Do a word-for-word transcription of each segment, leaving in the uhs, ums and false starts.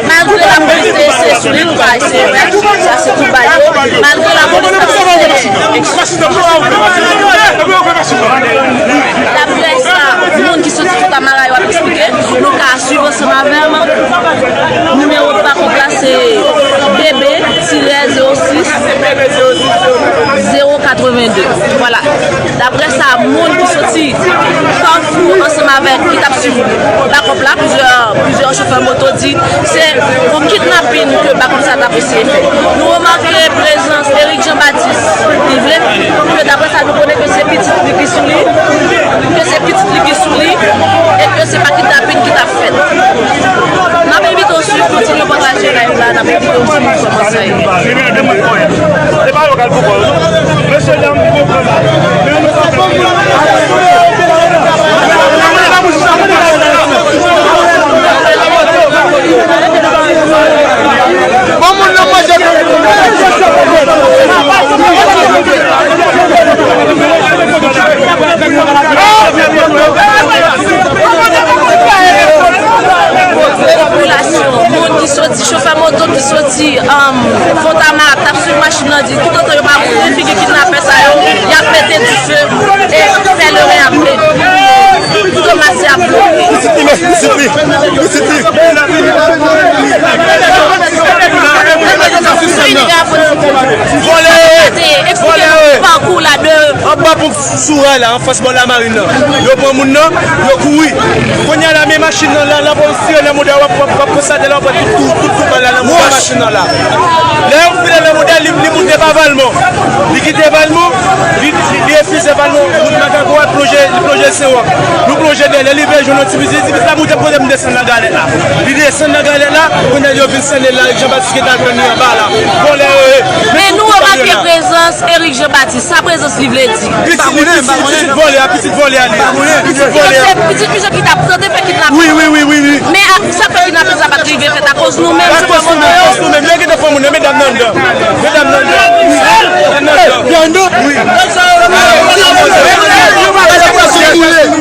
Malgre lapolis te eseye sou li, nou pa eseye wè, sa se tou ba yo. Malgre lapolis ap eseye. Daprè sa moun ki soti Fòtamara yo ap eksplike, nou ka swiv ansanm avè m. Nimewo bakòp la se B B tirè zewo sis zewo katreven de. Vwala. Daprè sa moun ki soti Kafou ansanm avèk ki t ap swiv bakòp la, plizyè, plizyè chofè moto di se yon kidnapin ke bakòp sa t ap eseye fè. Nou remake prezans Eric Jean Baptiste. Li vle ke daprè sa nou konnen ke se pitit li ki sou li, ke se pitit li ki sou li, e ke se pa kidnapin ki t ap fèt. N ap envite w swiv, kontinye pataje live la, n ap envite w swiv kòman sa ye. Se pa yo k al pou kò yo, non. Mesye dam, nou konprann. Men nou konprann. Bon, moun nan manje. Popilasyon, moun ki soti, chofè moto ki soti, um, Fòtamara, k t ap swiv machin nan, di toutotan yo pa montre figi kidnapè sa yo, y ap mete dife e fè lere ap tou mase ap bloke. Pitit li, pitit li, pitit li. Vòlè yo ye! Vòlè yo ye! Anba ponp sou ray la, anfas bò lamarin nan. Yo pran moun nan, yo kouri. Kounye a la, men machin nan la, lapolis tire nan mouda, w ap, w ap, w ap konstate la, w ap wè tout, tout, tout, tout bal la nan mouda machin nan la. Lè yo file nan mouda, li, li moute pa Valmont. Li kite Valmont, li, li, li refize Valmont, wout Magago a plonje, li plonje Sewòk. Nou plonje dèyè, lè li vin jwenn yon ti biznis, ti biznis la moute kote m desann nan galèt la. Li desann nan galèt la, kounye a yo vin sennen l la, Eric Jean Baptiste ki t al jwenn li anba la. Vòlè yo ye. Men nou remake prezans Eric Jean Baptiste. Sa prezans li vle di? Pitit li, pitit, pitit vòlè a, pitit vòlè a li ye. Pitit vòlè a. Se pitit misye ki t ap tante fè kidnapin. Wi, wi, wi, wi, wi. Men a, sa fè kidnapin sa pa t rive fèt akoz nou menm, chofè moto yo. Akoz nou menm, akoz nou menm. Yo gentan pran moun nan, medam nan anndan. Medam nan anndan. Wi. Medam nan anndan.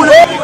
Wi.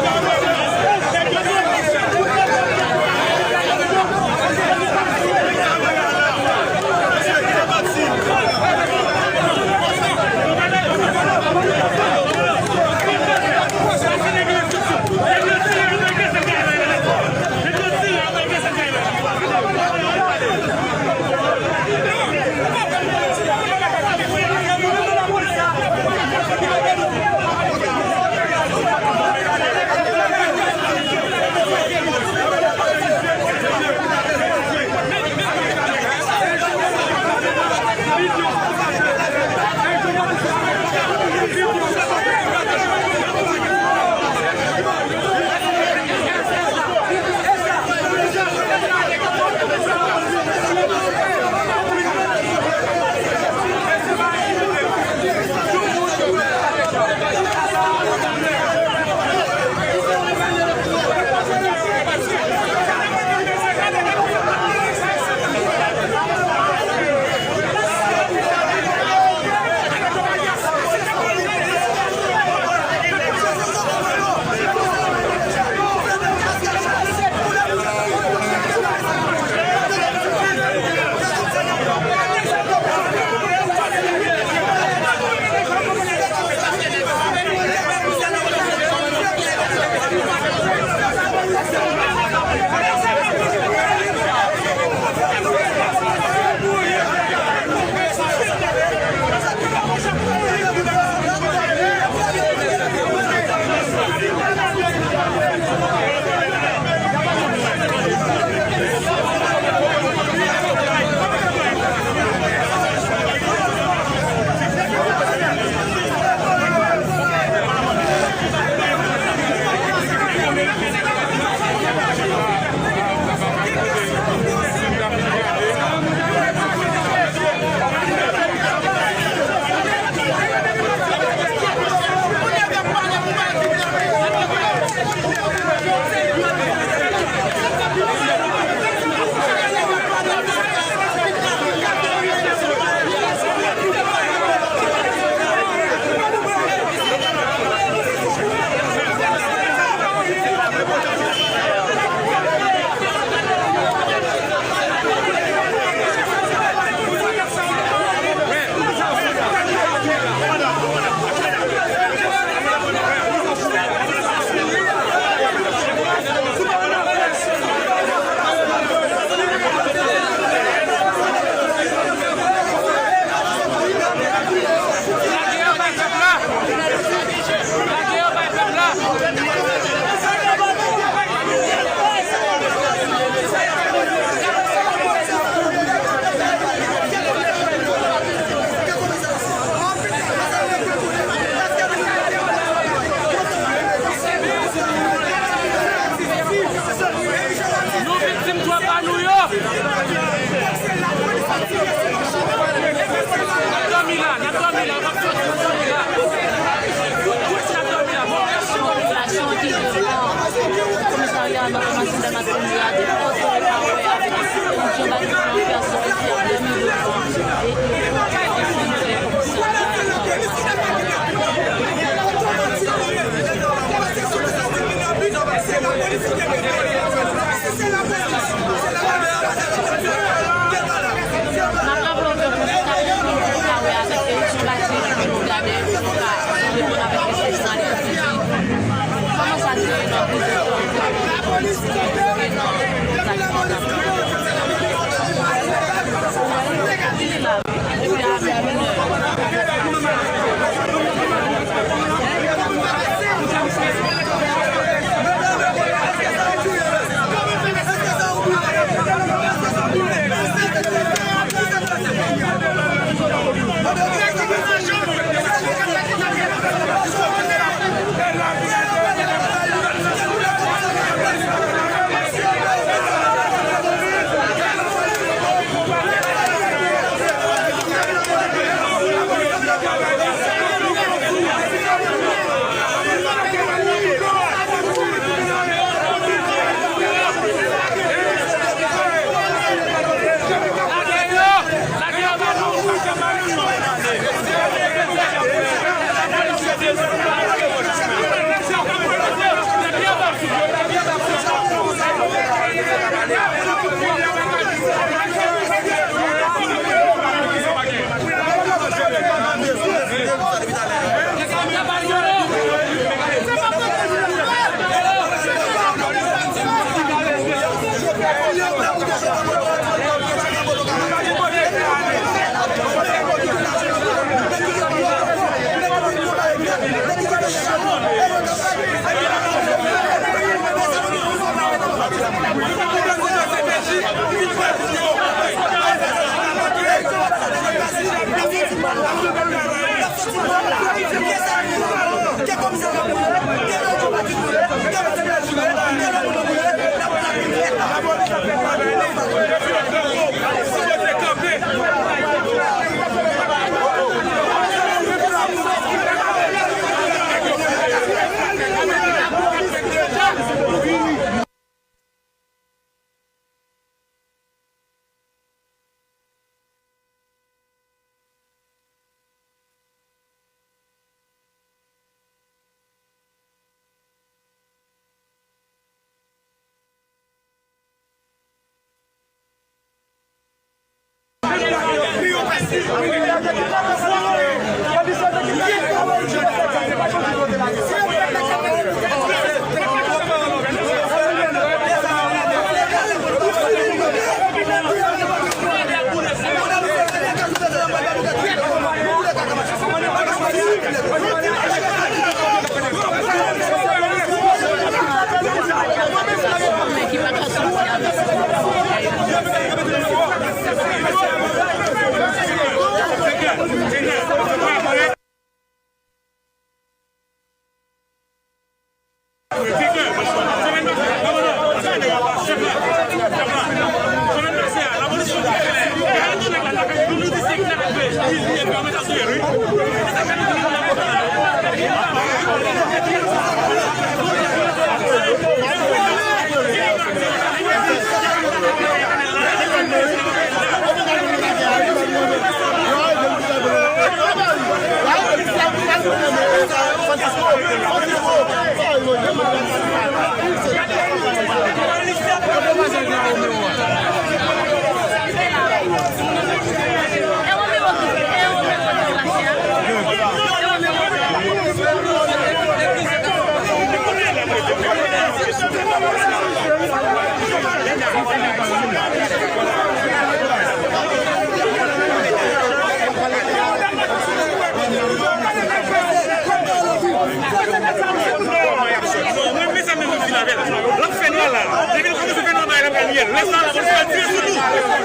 Mwen, mezanmi, mwen fin avè l. L ap fè nwa la. Depi l kòmanse fè nwa, bagay la pral lyèl. Lè sa a, lapolis pral tire sou nou.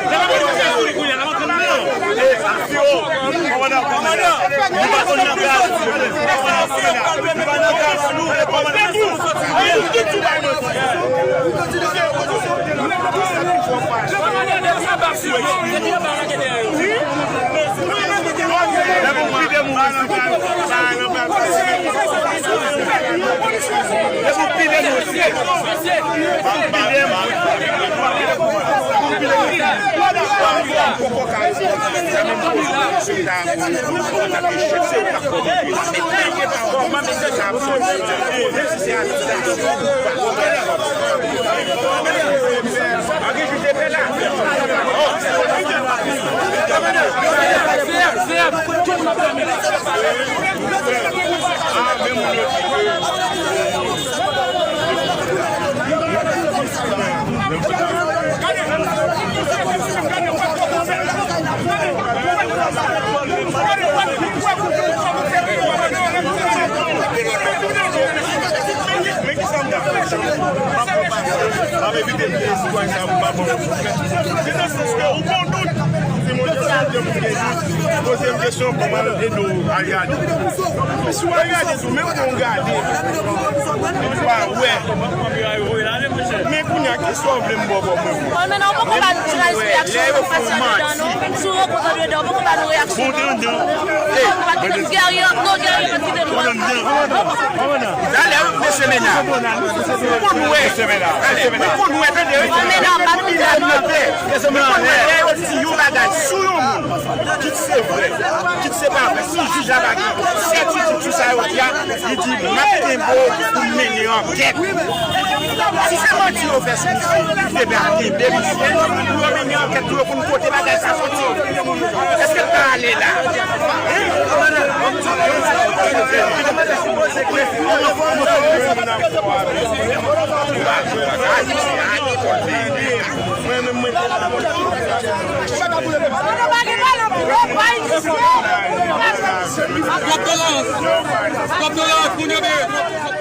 Lè lapolis tire sou li kounye a, l ap antre nan. Kòmandan, kòmandan, nou pa konn nan gaz. Nou pa nan gaz, nou, kòmandan. Men ki sa m ta fè? M ap evite peye sitwayen sa pou m pa pran. Se nan sans ke ou gon dout. Si moun jan sa, moun gen dout, poze m kesyon, kòman ede w al gade? Men si w al gade tou, menm lè w gade, ou pa wè. Men kounye a, kisa w vle m ba w kòm reponans? Bon, men non, ou poko ba nou ti reyaksyon sou pasyan dedan nou. Si w rankontre dedan, ou poko ba nou reyaksyon. Bon, dedan. Ou pa kite m gèrye, non, gèrye pa kite nou. Talè, mesye Mena, ou konn wè, talè, ou konn wè, tande, wi. Mena, pa kite nou. Ou konn wè, lè yo di yon bagay sou yon moun, kit se vre, kit se pa vre, si jij la pa gen sètitid sou sa yo di a, li di, "M ap kenbe w pou m mennen ankèt." Si se manti yo fè sou misye, li te ba kenbe misye, pou yo mennen ankèt pou yo konn kote bagay sa soti. Èske l pa ale la? Hein? Mwen menm, mwen Twòp tolérans. Twòp tolérans, moun yo byen.